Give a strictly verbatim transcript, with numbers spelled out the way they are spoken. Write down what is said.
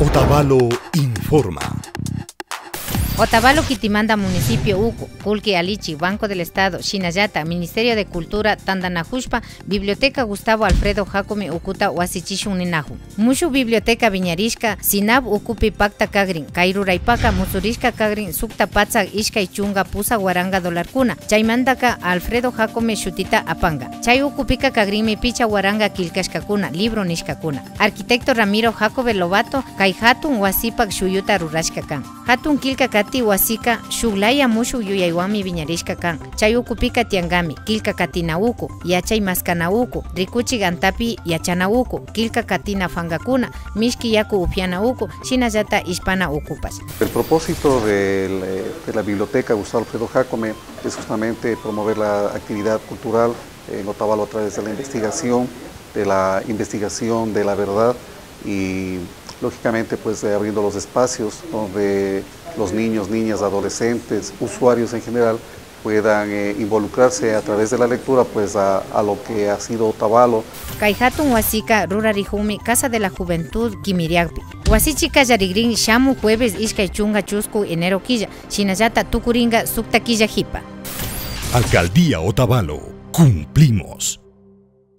Otavalo informa. Otavalo kitimanda municipio uku, Kulki Alichi, Banco del Estado, shinallata Ministerio de Cultura tandanajushpa Biblioteca Gustavo Alfredo Jacome ukuta wasichishun ninajun. Mushuk biblioteca wiñarishka Sinab ukupi pakta kagrin, kay ruraypaka mutsurishka kagrin sukta patsak ishkay chunka pusak waranka dolarkuna. Chaymantaka Alfredo Jacome shutita apanga. Chay ukupika kagrinmi picha waranka killkashkakuna, libro nishkakuna. Arquitecto Ramiro Jacobe Lobato kay jatun wasipak shuyuta rurashka kan. Jatun killka kati wasika shuk laya mushuk yuyaywanmi wiñarishka kan. Chay ukupika tiyankami killka katina uku, yachay maskana uku, rikuchik antapi yachana uku, killka katina fankakuna, mishki yaku upyana uku, shinallata ishpana ukupash. El propósito del, eh, de la biblioteca Gustavo Alfredo Jacome es justamente promover la actividad cultural en Otavalo a través de la investigación, de la investigación de la verdad y lógicamente pues eh, abriendo los espacios donde los niños, niñas, adolescentes, usuarios en general puedan eh, involucrarse a través de la lectura pues a, a lo que ha sido Otavalo. Kay jatun wasika rurarijunmi Casa de la Juventud Quimiriakpi. Wasichi kallarigrin shamu jueves ishkay chunka chusku enero killa, shinallata tukuringa sukta killa jipa. Alcaldía Otavalo, cumplimos.